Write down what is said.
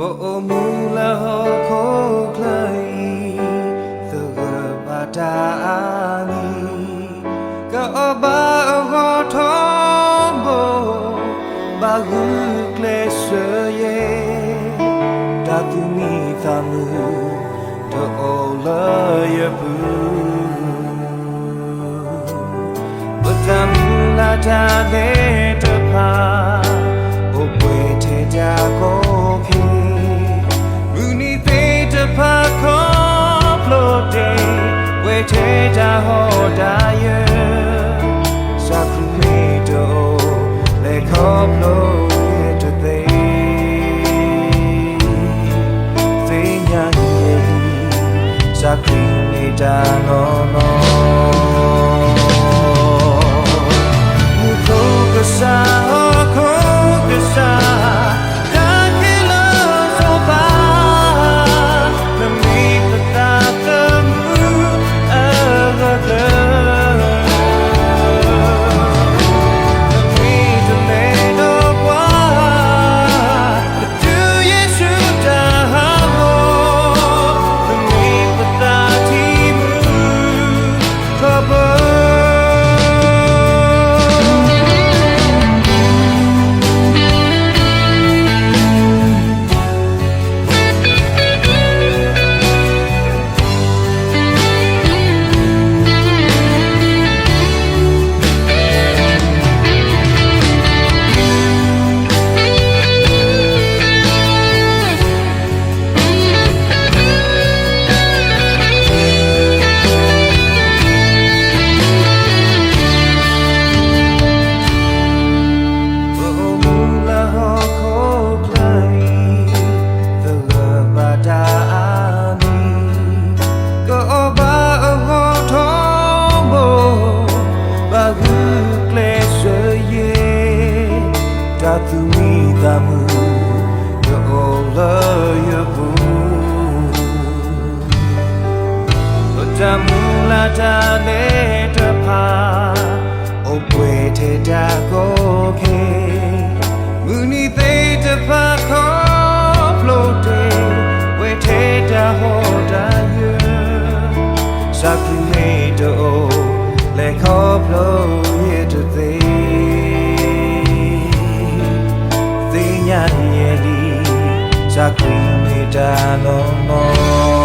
ပအိၣ်မူလၢဟီၣ်ခိၣ်ချၢအံၤ, သဂၢၢ်ဘၣ်တၢ်အါမံၤ, ကအီၣ်ဘၣ်အဂီၢ်ထီဘိ, ဘၣ်ဂုာ်ကျဲးစၢးယဲ, တၢ်သူၣ်မံသးမုာ် တအိၣ်လၢယပူၤ ပတၢ်မုၢ်လၢ်တၢ်လဲၤတဖၣ်, အိၣ်ပှဲၤထဲတၢ်ကိးက့ၤ, မုၢ်နံၤသ့ၣ်တဖၣ်ခီဖျိတ့ၢ်, ပှဲၤထဲတၢ်ဟီၣ်တၢ်ယၢၤ, ကစၢ်ခရံာ်မ့ၢ်တအိၣ်, လဲၤခီဖျိယဲတသ့ သ့ၣ်ညါယဲလံ, ကစၢ်ခရံာ်မ့ၢ်တၢ်နီၢ်နီၢ်, မူခိၣ်ကစၢ် ဟီၣ်ခိၣ်ကစၢ်, တၢ်ခဲလၢာ်စီၤပၤ, နမ့ၢ်ပသးသမူအဂၢၢ်ကျၢၤ နမ့ၢ်တလဲၤဒီးပှၤ, တုၤယ့ၣ်ၡူးတၢ်ဟးဂီၤ, နမ့ၢ်ပသးထံမူထီဘိ ပအိၣ်မူလၢဟီၣ်ခိၣ်ချၢအံၤ, သဂၢၢ်ဘၣ်တၢ်အါမံၤ, ကအီၣ်ဘၣ်အဂီၢ်ထီဘိ, ဘၣ်ဂုာ်ကျဲးစၢးယဲ, တၢ်သူၣ်မံသးမုာ် တအိၣ်လၢယပူၤ ပတၢ်မုၢ်လၢ်တၢ်လဲၤတဖၣ်, အိၣ်ပှဲၤထဲတၢ်ကိးက့ၤ, မုၢ်နံၤသ့ၣ်တဖၣ်ခီဖျိတ့ၢ်, ပှဲၤထဲတၢ်ဟီၣ်တၢ်ယၢၤ, ကစၢ်ခရံာ်မ့ၢ်တအိၣ်, လဲၤခီဖျိယဲတသ့ သ့ၣ်ညါယဲလံ, ကစၢ်ခရံာ်မ့ၢ်တၢ်နီၢ်နီၢ်